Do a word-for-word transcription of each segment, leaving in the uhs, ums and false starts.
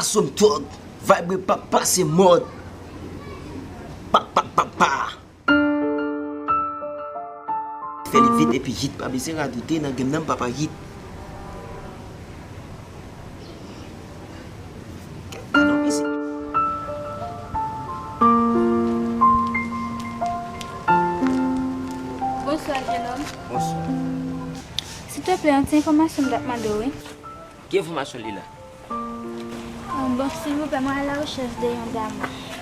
Sòm twòg, vibe pa pase mòd. Pa, pa, pa, pa. Fè li vit epi hit, pa bezwen radote nan game nan, papa hit. Gad yon mizik. Bonswa, jenòm. Bonswa. Silteplè, yon ti enfòmasyon m t ap mande w, wi. Ki enfòmasyon li la? Ah, bon, silvouplè, mwen a la rechèch de yon dam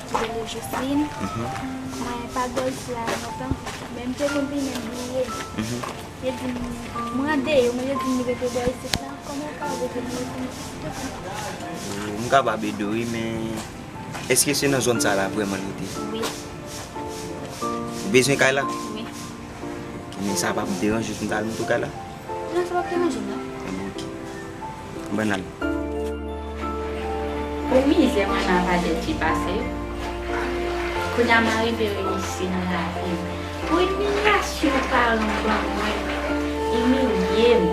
ki rele Jocelyne. Mhm. Mwen pa t bò isi a lontan, men m te konn vini, m bliye. Mhm. Yo di m, m rande yo, men yo di m li rete bò isit la. Kòman w ka rete bò isit la? M kapab ede w, wi, men èske se nan zòn sa la vrèman li te? Wi. Ou bezwen kay la? Wi. Ok, men sa p ap deranje si m ta al montre w kay la? Non, sa p ap deranje, non. Bon, ok. Bon, n al. Pou mizè mwen nan Padèdji pase, kounye a m arive reyisi nan lavi m. Pou imilyasyon paran m ban mwen, imilye m,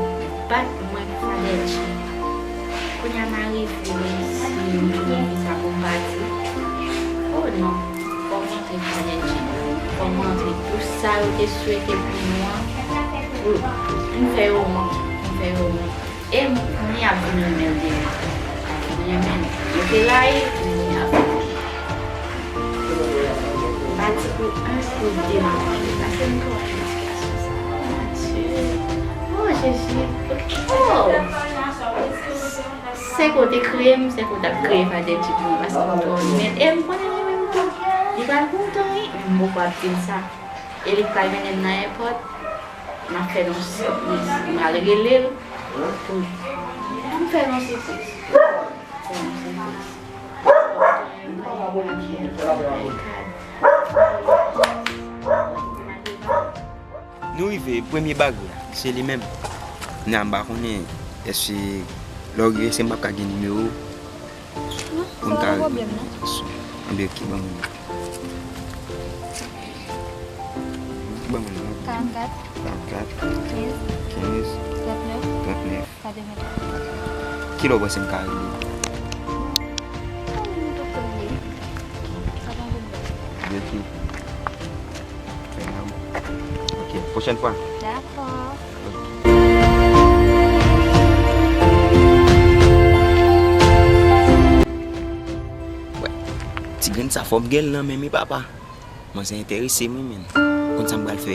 bat mwen Padèdji. Kounye a m arive reyisi, m tounen visa pou m pati. Oh non, fò m rantre Padèdji. Fò m rantre. Pou sa yo te swete pou nou an, m fè yo wont, m fè yo wont. E m konnen y ap vin renmen l demen. Y ap vin renmen l. Yo te rayi, men y ap vin renmen l. Pati pou yon kou de manje. Pase m tou wè notifikasyon sa. Mon Dieu. Oh, Jezi. Oh. Sèke w te kreye m, sèke w t ap kreye Padèdji pou mwen, paske m twò renmen l. E m konnen li menm tou. Li pral kontan, wi, men m poko ap di l sa. E li pral mennen m nan èpòt. M ap fè l yon sipriz. M al rele l pou, pou m fè l yon sipriz. Fè l yon sipriz. Nou rive, premye baryè, se li menm. Nya m pa konnen, èske lè w rive, èske m p ap ka gen nimewo w? Non, sa pa pwoblèm, non. Anben, ok, ban mwen. Ban mwen, non. Karannkat. Karannkat. Kenz. Kenz. Trannèf. Trannèf. Katrevenntwa. Kilè w panse m ka rive? Sa pa pwoblèm. Anben, ok. Ok, pwochèn fwa. Dakò. Wè, ti grenn sa fò m gen l nan men m wi papa. Mwen se enterese m wi, men. Konn sa m pral fè?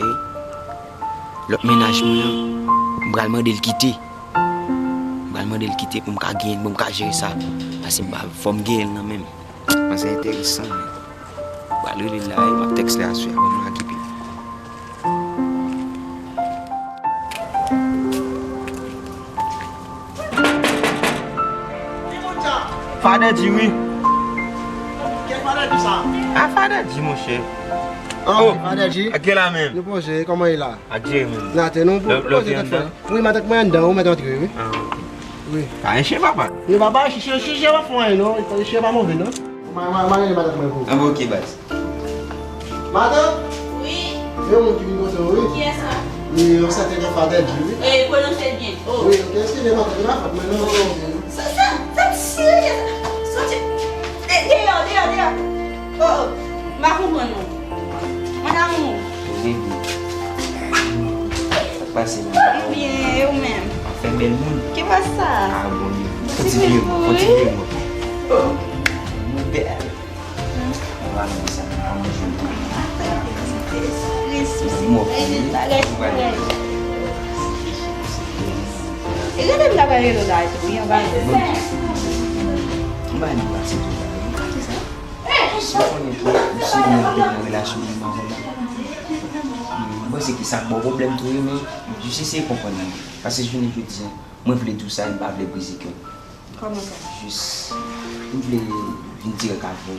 Lòt mennaj mwen an, m pral mande l kite. M pral mande l kite pou m ka gen, pou m ka jere sa. Paske m pa, fò m gen l nan men m. Mwen se enteresan, men. Pral rele l la, e m ap tèks li aswè a, ban m lage pi. Fadè G, wi. Kèl Fadè G sa? A, Fadè G, monchè. Oh, Fadè G. Ak la menm. Nou poze, kòman e la? Ak G menm. N atè nou pou poze tèt fè. Wi, matant mwen anndan, ou mèt antre, wi. Ah, ok. Wi. Pa enche, papa. Wi, papa, chiche, chiche, pa fè anyen, non. Chiche pa move, non. Mwen, mwen, mwen rele matant mwen pou ou. Ah, bon, ok, baz. Matant? Wi. Gen yon moun ki vin kote w, wi. Kiyès sa? Wi, yon sèten Fadè G, wi. E, pwononse l byen. Oh. Wi, ok, eskize matant, se pa fòt mwen, non, mwen eskize, wi. Sa, sa, sa, sirye, sa. Soti. De-, deyò, deyò, deyò. Oh, oh. M pa konprann ou. Mon amour. Baby. Sa k pase la? Byen, e ou menm? Fè bèl moun. Ki bò sa? Ah, bon, fon ti vire mwen, fon ti vire mwen. Oh, mon bèl. Hmm? Mwen pa renmen sa, mwen pa manje mwen. Mwen fini. Mwen pa renmen. E gade m ta pral rele w la tou, wi, anba. Mwen pa renmen pase tou la, wi. Sa konnen ke m se moun ki nan relasyon menm avè l la. M panse ke sa k ba w pwoblèm tou wi, men jis eseye konprann mwen. Paske jounen jodi a, mwen vle di w sa, e m pa vle brize kè w. Kòman sa? Jis, m vle vin dirèk avè w.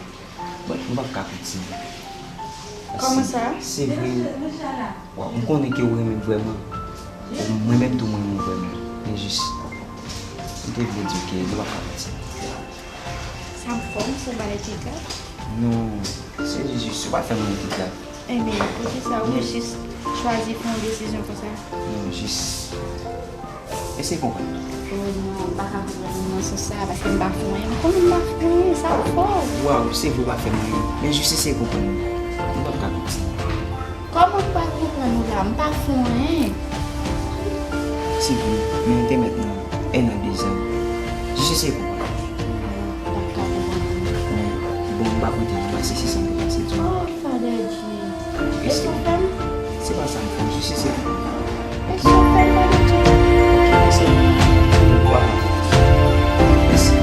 Bon, nou p ap ka kontinye. Kòman sa? Se vre, waw, m konnen ke w renmen m vrèman. Mwen menm tou, mwen renmen w vrèman. Men jis, m te vle di w ke nou p ap ka kontinye. Sa m fè w, se yon bagay ki grav? Non, se jis, se pa fè m anyen ki grav. Enben, poukisa ou jis chwazi fè yon desizyon konsa? Non, jis, eseye konprann. Oh non, m pa ka konprann ou non, Sou sa, paske m pa fè anyen. M konnen m pa fè anyen, sa fò. Waw, se vre w pa fè m anyen. Men jis eseye konprann mwen. M p ap ka konprann. Kòman m pral konprann ou la? M pa fè anyen. Se vre, men ou te mèt nan en an, de zan. Jis eseye konprann. M p ap ka konprann. Men, bon, m pa konte nou pase se sa m te pase tou. Oh, Father G. E sa w fè m? Se pa sa m fè w, jis eseye konprann. E sa w fè m, Father G? Mèsi.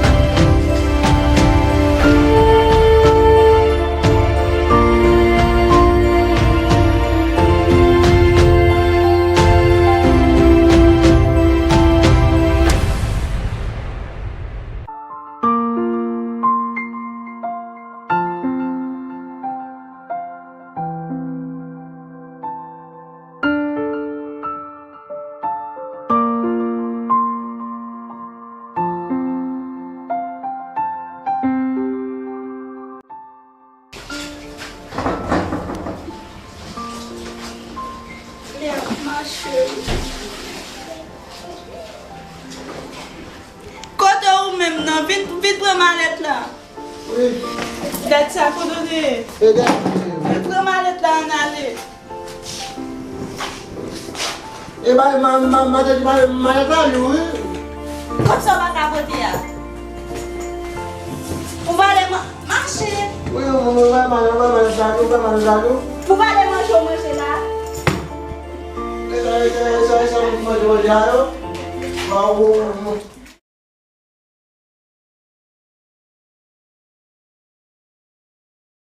Lea, ma chérie. Kote ou menm nan? Vin, vin pran malèt la. Wi. Gad sa, kote w te ye? E gad. Vin pran malèt la, ann ale. E ba, ma, ma, ma, ma, malèt la lou, wi. Kòb sa w pa ka pote a. Ou vale ma-, mache. Wi, wi, wi, wi, malèt, wi, malèt la lou, wi, malèt la lou. Ou vale manje w manje la. E sa, e sa, e sa, e sa, manje, manje a yo. Ba, ou, ou, ou.